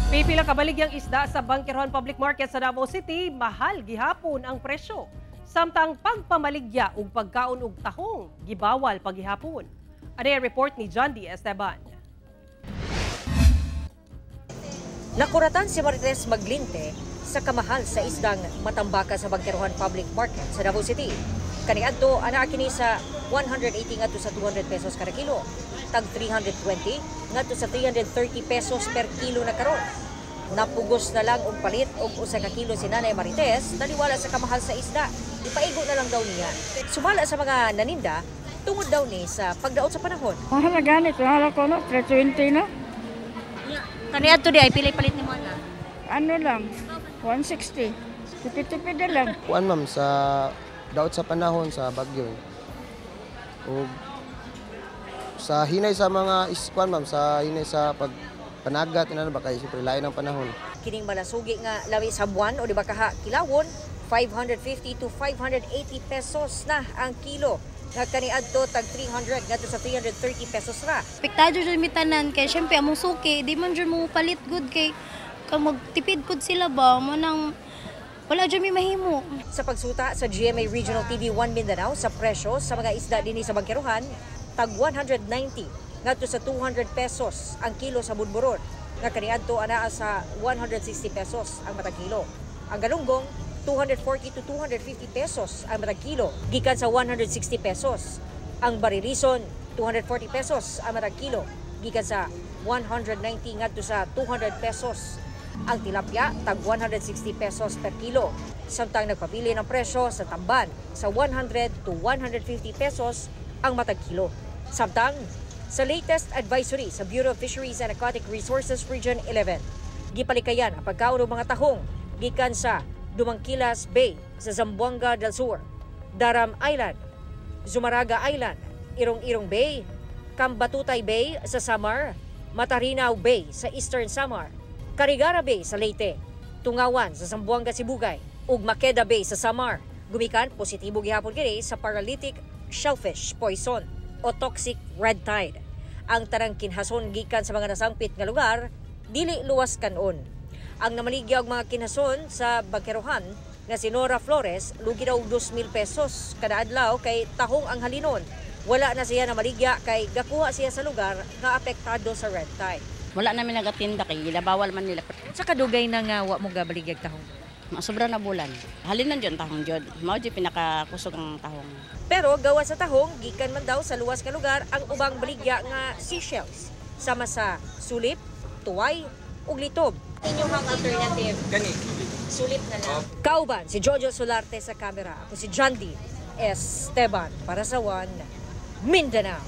Pipila kabaligyang isda sa Bangkerohan Public Market sa Davao City, mahal gihapon ang presyo. Samtang pagpamaligya ug pagkaon og tahong, gibawal pagihapon. Ani ang report ni John D. Esteban. Nakuratan si Marites Maglinte sa kamahal sa isdang matambaka sa Bangkerohan Public Market sa Davao City. Kaniadto anaa kini sa 180 ngadto sa 200 pesos kada kilo. Tag 320 ngadto sa 330 pesos per kilo na karon. Napugos na lang og palit og usa ka kilo si Nanay Marites taliwala sa kamahal sa isda. Ipaigo na lang daw niya. Sumala sa mga naninda, tungod daw ni sa pagdaot sa panahon. Mahal na ganit, mahal ako no, 320 na. Kaniadto di ay pilay palit nimo ana. Ano lang, 160. Tipid-tipid na lang. Kuan, ma'am, sa daot sa panahon sa bagyo. O sa hinay sa mga iskuan, ma'am, sa hinay sa pag panagat ina ba kay siyempre lain ang panahon. Kining malasugi nga lawi sa buwan o di ba kaha kilawon, 550 to 580 pesos na ang kilo. Nga kaniadto tag 300 ngadto sa 330 pesos ra. Apektado jud mi tanan kay syempre among suki di man jud mo palit gud kay kung magtipid pud sila ba mo nang wala jud mi mahimo. Sa pagsuta sa GMA Regional TV 1 Mindanao sa presyo sa mga isda dinhi sa Bangkerohan, tag 190 ngadto sa 200 pesos ang kilo sa budburon nga kaniadto anaa sa 160 pesos ang matag kilo. Ang galunggong, 240 to 250 pesos ang matag kilo gikan sa 160 pesos. Ang barilison, 240 pesos ang matag kilo gikan sa 190 ngadto sa 200 pesos. Ang tilapia, tag 160 pesos per kilo. Samtang nagpabili ng presyo sa tamban sa 100 to 150 pesos ang matag kilo. Samtang sa latest advisory sa Bureau of Fisheries and Aquatic Resources Region 11, gipalikayan ang pagkaon og mga tahong gikan sa Dumangkilas Bay sa Zamboanga del Sur, Daram Island, Zumaraga Island, Irong-Irong Bay, Cambatutay Bay sa Samar, Matarinao Bay sa Eastern Samar, Carigara Bay sa Leyte, Tungawan sa Zamboanga Sibugay, ug Maqueda Bay sa Samar. Gumikan positibo gihapon kini sa paralytic shellfish poison o toxic red tide. Ang tanang kinhason gikan sa mga nasangpit nga lugar dili luwas kanon. Ang namaligya og mga kinhason sa Bangkerohan nga si Nora Flores, lugi daw og 2,000 pesos kada adlaw kay tahong ang halinon. Wala na siya namaligya kay gakuha siya sa lugar nga apektado sa red tide. Wala namin nagatinda kay gilabawal man nila. Sa kadugay na nga wa mo gabaligyag tahong? Sobra na bulan. Halinan jud tahong jud. Mao jud pinakakusog ang tahong. Pero gawa sa tahong, gikan man daw sa luwas nga lugar ang ubang baligya nga seashells sama sa sulip, tuway ug litob. Inyong alternative? Gani. Sulip na lang. Kauban si Jojo Solarte sa kamera. Ako si Jandy Esteban para sa One Mindanao.